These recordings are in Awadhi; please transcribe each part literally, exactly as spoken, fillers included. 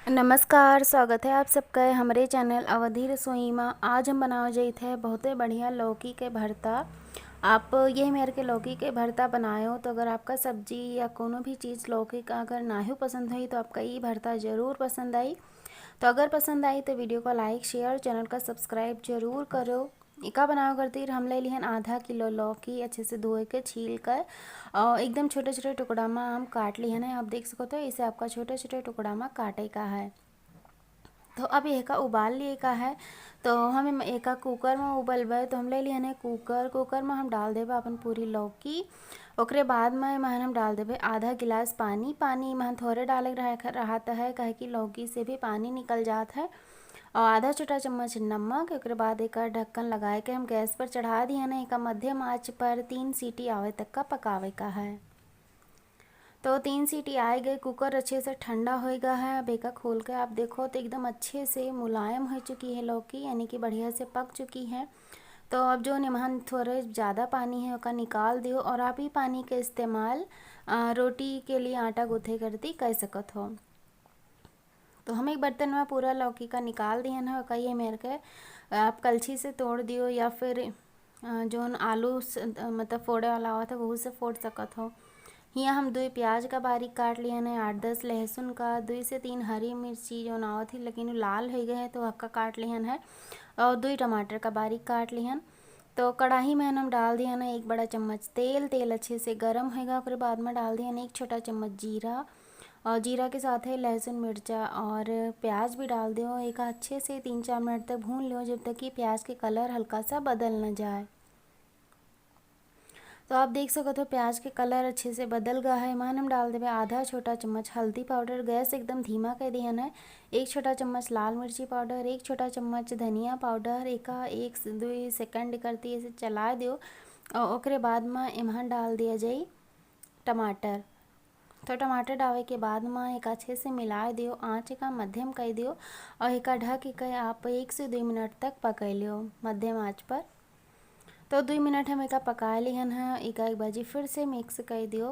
नमस्कार, स्वागत है आप सबका हमरे चैनल अवधी रसोई मा। आज हम बनावे जाइत है बहुते बढ़िया लौकी के भरता। आप ये मेर के लौकी के भरता बनायो तो अगर आपका सब्जी या कोनो भी चीज़ लौकी का अगर नाहू पसंद होई तो आपका ई भरता ज़रूर पसंद आई। तो अगर पसंद आई तो वीडियो को लाइक, शेयर, चैनल का सब्सक्राइब जरूर करो। एका बनावे खातिर हम ले लिहन आधा किलो लौकी, अच्छे से धोए के, छील कर और एकदम छोटे छोटे टुकड़ा मा हम काट लिहन है। आप देख सकत हो, इसे आपका छोटे छोटे टुकड़ा मा काटे का है। तो अब एका उबाल लिए का है, तो हम एम-, एका कुकर मा उबलबे। तो हम ले लिहन है कुकर, कुकर मा हम डाल देबे अपन पूरी लौकी। ओकरे बाद मा एमहन हम डाल देबे आधा गिलास पानी। पानी एमहन थोड़े डाले के रहा, रहत है, काहे कि लौकी से भी पानी निकल जात है। और आधा छोटा चम्मच नमक। ओकरे बाद एकर ढक्कन लगाए के हम गैस पर चढ़ा दिहन है। एका मध्यम आंच पर तीन सीटी आवे तक का पकावे का है। तो तीन सीटी आए गए, कुकर अच्छे से ठंडा होए गा है। अब एका खोल के आप देखो तो एकदम अच्छे से मुलायम हो चुकी है लौकी, यानी कि बढ़िया से पक चुकी है। तो अब जो एमहन थोड़े ज़्यादा पानी है ओका निकाल दियो और आप ई पानी के इस्तेमाल, अ, रोटी के लिए आटा गूँथे करती कर सकत हो। तो हम एक बर्तन मा पूरा लौकी का निकाल दिहन है। ओका ये मेर के आप कलछी से तोड़ दियो या फिर, अ, जौन आलू स-, अ, मतलब फोड़े वाला आवत है वहू से फोड़ सकत हो। हियाँ हम दुई प्याज का बारीक काट लिहन है, आठ दस लहसुन का, दुई से तीन हरी मिर्ची जौन आवत ही लेकिन उ लाल होइ गए है तो हक्का काट लिहन है, और दुई टमाटर का बारीक काट लिहन। तो कढ़ाई मा हम डाल दिहन है एक बड़ा चम्मच तेल। तेल अच्छे से गरम होएगा, ओकरे बाद मा डाल दिहन एक छोटा चम्मच जीरा, और जीरा के साथ है लहसुन, मिर्चा और प्याज भी डाल दियो। एका अच्छे से तीन चार मिनट तक भून लियो, जब तक कि प्याज के कलर हल्का सा बदल न जाए। तो आप देख सकत हो प्याज के कलर अच्छे से बदल गया है। एमहन हम डाल देबे आधा छोटा चम्मच हल्दी पाउडर। गैस एकदम धीमा कर दिहन है। एक छोटा चम्मच लाल मिर्ची पाउडर, एक छोटा चम्मच धनिया पाउडर। एका एक से दुई सेकंड करती ऐसे चला दियो और ओकरे बाद मा एमहन डाल दिया जाई टमाटर। तो टमाटर डाले के बाद मा एका अच्छे से मिला दियो, आँच एका मध्यम कर दियो और एका ढक के आप एक से दुई मिनट तक पकाई लियो मध्यम आँच पर। तो दुई मिनट हम एका पका लिहन है। एका एक बाजी फिर से मिक्स कर दियो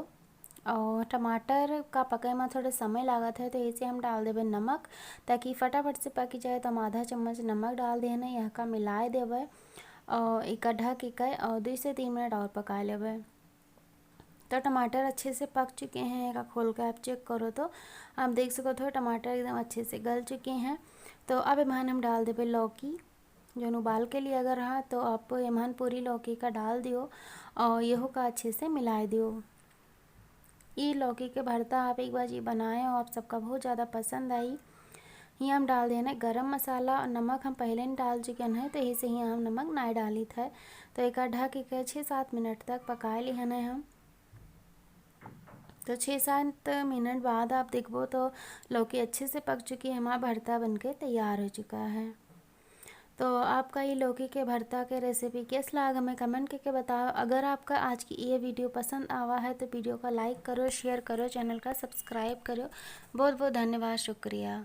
और टमाटर का पकाए मा थोड़ा समय लागत है, तो इसे हम डाल देबे नमक, ताकि फटाफट से पक जाए। तो हम आधा चम्मच नमक डाल देहन है, एका मिला देबे और एका ढक के और दुई से तीन मिनट और पका लेबे। तो टमाटर अच्छे से पक चुके हैं, एका खोल के आप चेक करो तो आप देख सकत हो टमाटर एकदम अच्छे से गल चुके हैं। तो अब एमहन हम डाल देबे लौकी, जौन उबाल के लिए अगर रहा तो आप एमहन पूरी लौकी का डाल दियो और यहू का अच्छे से मिला दियो। ई लौकी के भरता आप एक बार जी बनाए और आप सबका बहुत ज़्यादा पसंद आई। हियाँ हम डाल देना गरम मसाला और नमक हम पहले ही डाल चुके हैं, तो यही से हियाँ हम नमक ना डालित है। तो एका ढक के छः सात मिनट तक पका लिहन है हम। तो छः सात मिनट बाद आप देखबो तो लौकी अच्छे से पक चुकी है, हमारा भरता बनके तैयार हो चुका है। तो आपका ये लौकी के भरता के रेसिपी कैस लाग, हमें कमेंट करके बताओ। अगर आपका आज की ये वीडियो पसंद आवा है तो वीडियो का लाइक करो, शेयर करो, चैनल का सब्सक्राइब करो। बहुत बहुत धन्यवाद, शुक्रिया।